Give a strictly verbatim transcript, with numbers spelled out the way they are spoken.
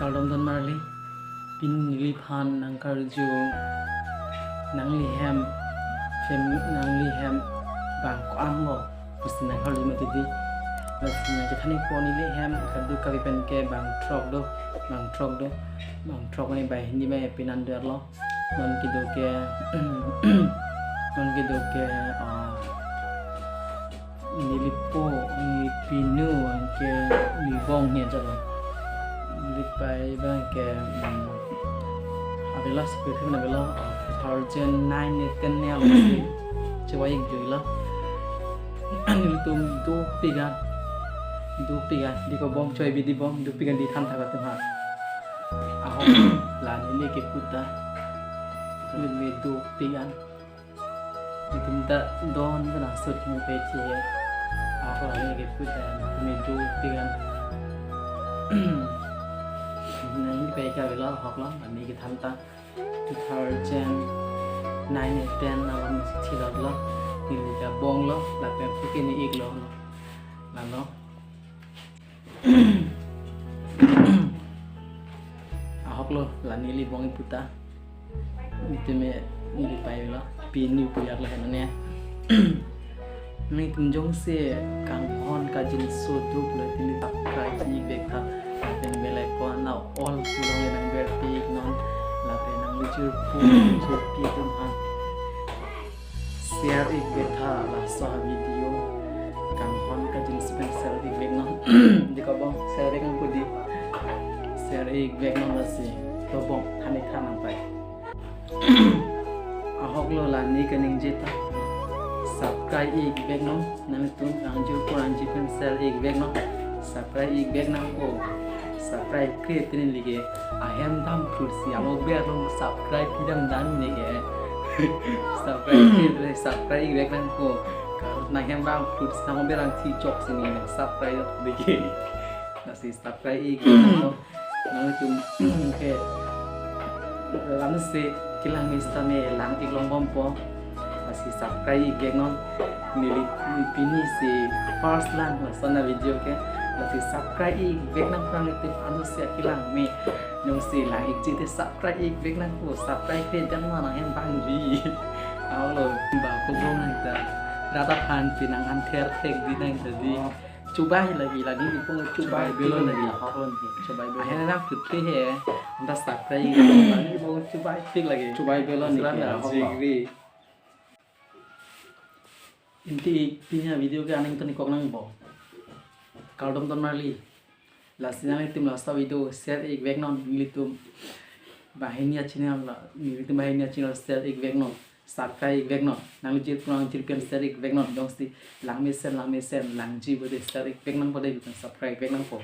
Kardom don marli, pini neliphan nangkarju, nanglihem, fam-, nanglihem bang ko-an lo, pusi nangkarju mati di. Lasi nangchethan-ikpo, nelihem kadokave pen ke bang throk do, bang throk do, bang throk ne bai hini bai pinan derlo. Non kedo ke, non kedo ke, ah, nelipo, nelipinu, anke nelibong ni jalo. Nelipai abang ke, hmm, avelo, seperti mana avelo, ah, two thousand nine ne ten ne alo si chewai-ik juilo. Nelitum dopik an, dopik an, di ko bom choi bidi bom, dopik an di than thak atum ha. Ahok, la neli ke puta. Neli dopik an. Nelitum ta don kana sut kini pe che. Ahok, la neli ke puta, neli dopik an. Neli pe ka avelo, ahok lo, neli ke than ta. Two thousand nine ten along si thilot lo, neli ke bong lo, lapen puke ne-ik lo, lalo. Ahok lo, la neli bong-ik puta. Nelitum me nelipai lo, pini puyak lo henane. Nelitum jongsi kanghon kajinso duk lo, tini subscribe-ik vek tha. Lapen bell icon na all pu along le nangberpi-ik non. Lapen nangli jirpo, jirpi atum aphan share-ik vek tha laso a-video. Kanghon kajinso pen share-ik vek non. Di ko bom, share-ik nangpo di. Share-ik vek non lasi. To bom, than-ik tha nangpai. Ahok lo, la neli kaningje ta. Subscribe-ik vek non, nanglitum nangjirpo nangjirpi pen share-ik vek non. Subscribe-ik vek nangpo. Subscribe kre tini neli ke ahem dam thur si, amo ber long subscribe pidam dan neli ke. Subscribe kre, subscribe-ik vek nangpo. Nanghem dam thur si, amo ber lang thi chok si neli subscribe neli ke. Lasi subscribe-ik vek nangpo. Nanglitum ke lam si kelang me seta me lang-ik long bompo. Lasi subscribe-ik vek non. Neli, neli pini si first lang laso a-video ke. Lasi subscribe-ik vek nang, nanglitum ansi kelang me. Jongsi lang-ik ji te subscribe-ik vek nangpo. Subscribe kre jang ma nanghem bang di. Ahok lo, ba ko bom nang ta. Rat aphan pinang an ther thek di nang ta di. Oh. Chubai lagi, lagi ipo chubai, chubai pik belo lagi, lagi. Ahok lo. Chubai belo. Ahem nang putri he, anta subscribe lagi ipo chubai pik lagi. Chubai belo ni. Surat ke, na ahok lo. Jigri. Inti pini a-video ke aning toni kok nang bo. Kardom ton marli. Lasi nanglitum laso video share-ik vek non, nelitum banghini a-channel la, nelitum banghini a-channel share-ik vek non. Subscribe-ik vek non. Nangli jirpo nang jirpi an share-ik vek non. Jongsi lang mesen, lang mesen, langji bode share-ik vek nangpo de, subscribe-ik vek nangpo.